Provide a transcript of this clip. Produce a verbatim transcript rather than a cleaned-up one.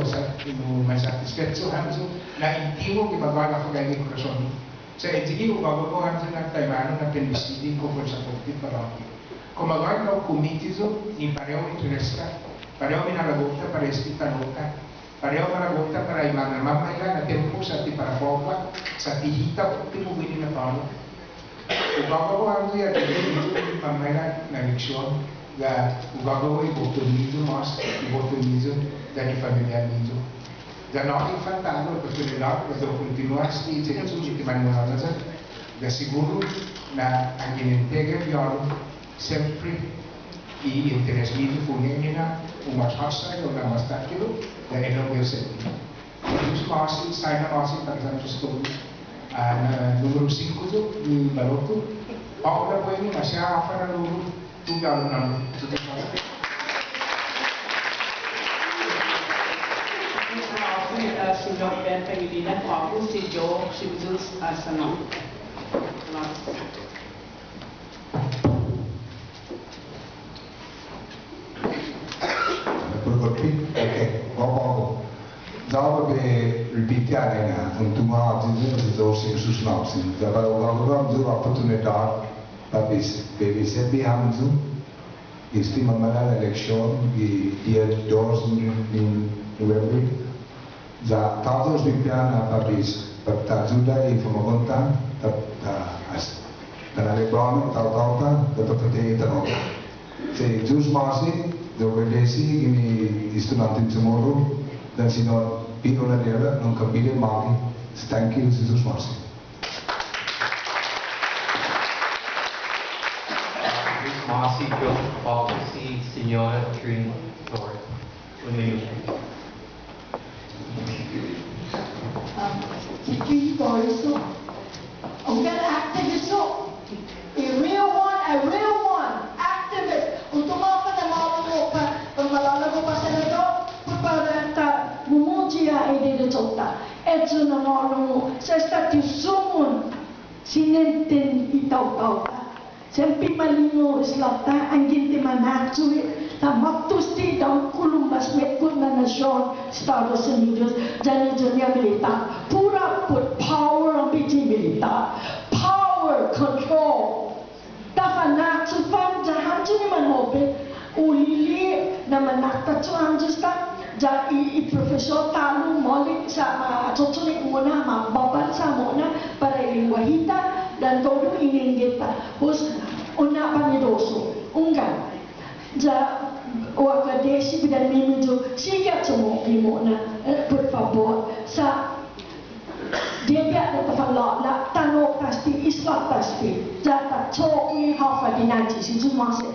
sa', no, masatisfecho hamyo, na intihu gi magåhet håfa gaige i korason-hu. Sa' eyi gi hu gagao hamyo na taimanu na pinibisidi ko'ña i fuersa-hu para åntes. Kao magåhet na u kumityu yu' ni parehu interes-ta, parehu minalago'-ta para este tano'-ta, parehu malago'-ta para i manmamaila' na tiempo sa' ti para guaguaha, sa' ti hita i uttimo guini na tåno'. Hu gagao hamyo ya i manmamaila' na eleksion, ya hu gagao i boton-miyu mås, i boton-miyu yan i familia-miyu. Ya nå'i fan ta'lo i oportunidåt, ya hu kontinua este i che'cho'-hu gi taimanu na, ya siguru na anggen entrega i biålo, siempre i interes-miyu, fino' na u mås håssan, u mås takkilo', ya enorme yu' siempre. Yuyos ma'åse', saina ma'åse' para todos. Ah, na numero singko yu' gi balot-hu. På'go na på'go, maseha håfa na lugåt, tuge' hålom na. Siñot Ben Pangilinan, på'go si Joe Shimzus Asanon. Puru golpe? Okay. Vamos, vamos. Ya-hu bai repeat, ya, na, un tungo' håyi yu', si Joe Shimzus Nobson. Ya bai hu gagao hamyo i oportunidåt para bai, bai risibi hamyo este mamaila' na eleksion, gi dia dos ni, ni Nobiembre. Ya tåya' hu espiha na para bai, para ta ayuda i famagu'on-ta, ta, ta, as-, ta na'li'e' båno i taotao-ta, ta, ta påtte i tano'-ta. Si Yu'os ma'åse', hu agradesi ginen i estudiånten Chamoru, yan si Siñot Pino Nadiela, nunka bili magi. Thank you, si Yu'os ma'åse'. Yu'os ma'åse', Joe, på'go si Siñora Trin Torres. Un minuto. Um, si Trin Torres, un gran activist, a real one, a real one, activist. Hu tungo' håfa na malåla' para, para malåla' para senadot, para ta mumuyi i derecho-ta. Ayu na malåla', sa' esta ti hu sumun, sinenten i taotao-ta. Siempre malingu i isla-ta, anggen ti manachu hit, ta måtto este dångkolo mås metgot na nasion, Estados Unidos, yan i, yan i militåt. Put up with power, un bai i militåt. Power, control. Ta fa'na'an, fan ya hamyo ni manmo'be, hu li'e' na manatachu hamyo esta, ya i, i profesor ta'lo maolek sa' ma cho'cho'ne mo'na, ma båban sa' mo'na para i lengguahi-ta, yan todu i nengge-ta. Pues, un na'banidosu, hunggan. Ya, hu agradesi, bidå-ña ni yu', sigi ha' chumo'gue mo'na, eh, put fabot, sa' debi di ta fanlå'la', tano'-ta este, isla-ta este, ya ta cho'gue håfa dinayi, si Yu'os ma'åse'.